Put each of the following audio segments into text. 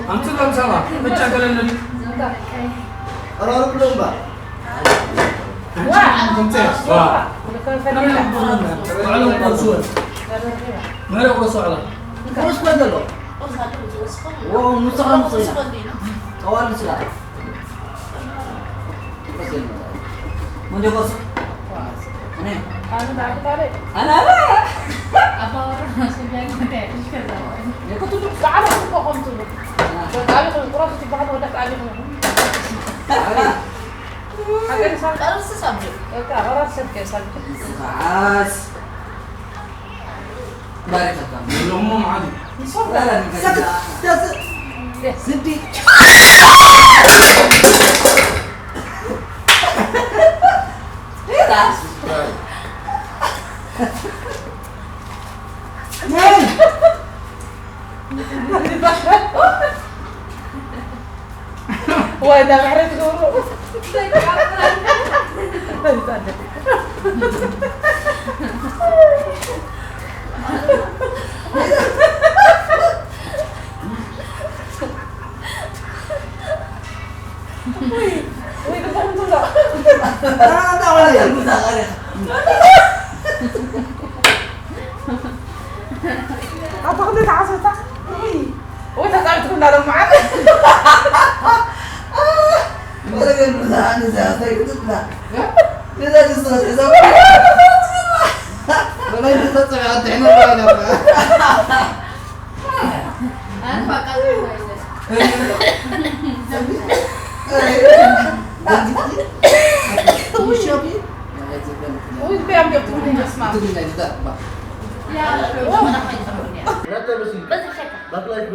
ኣምፅእ፣ ከምሳማ ብቻ ገለለች። ቀራርብ ሎምባ። ዋ! ዋ! ባዕሎም ቆርሱ። መረብ ረሱ ኣላ። ቆርስ በደሎ። ዎ፣ ሙስኻ ሙስኻ። ጠዋል ምስላ። መን ደቆሱ? እኔ። ኣነ፣ ኣነ፣ ኣነ። ኣባወራ፣ ሰብያን፣ እንታይ፣ ከዛ። የቁትሉ። ዛዕባ እኮ ከምትሉ። በቃ፣ ኣቤት፣ ቁራሱ ትበሃል፣ ወዳት፣ ኣቤት። ኣቤት፣ ሳብ-፣ ቀርስ ሳብ-፣ በቃ፣ ቁራሱ ሰብ ከሳብ። ዓስ። ባሪኻታ። ሎሞ መዓልቲ። ይሶፍ። ስዲ። ወይ፣ እንዳ ምሕረት ገብሩ። ወይ፣ ወይ፣ ኣታ ክንደይ ተዓዘብታ? ወይ ተጻዊትኩም እንዳለምዓት። ወለገን ብዛ ንዛ እንታይ ክትብላ? ነዛ ድስቶ ሒዛ ወላይ ተጸቢያ ድሕነ ባይና።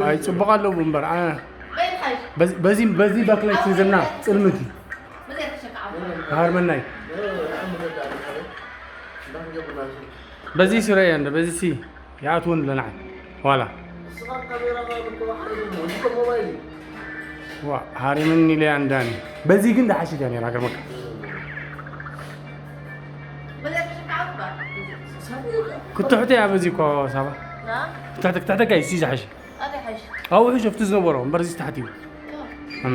ኣይ፣ ጽቡቕ ኣለዎ እምበር፣ አ፣ በዚ፣ በዚ፣ በዚ ባክላይት ሒዘና ጽልምቲ ሃርመናይ። በዚ ስረየ እንደ በዚ ሲ ይኣትወን ኣለና። ዋላ። ንስኻ ካሜራ እኮ ሓሪምኒ፣ እዚ እኮ ሞባይል እዩ። ዋ፣ ሃሪምኒ ኢለ ኣንዳኒ። በዚ ግን ደሓሽት እያ ነይራ፣ ገርመካ። ክትሕቶ እያ በዚ እኮ ሳባ። ክትሕቶ፣ ክትሕተካ እዩ፣ እሱ እዩ ዝሓሽ። ኣውሑ ሸፍቲ ዝነበሮ እምበር እዚ ታሕቲ እዩ። እም።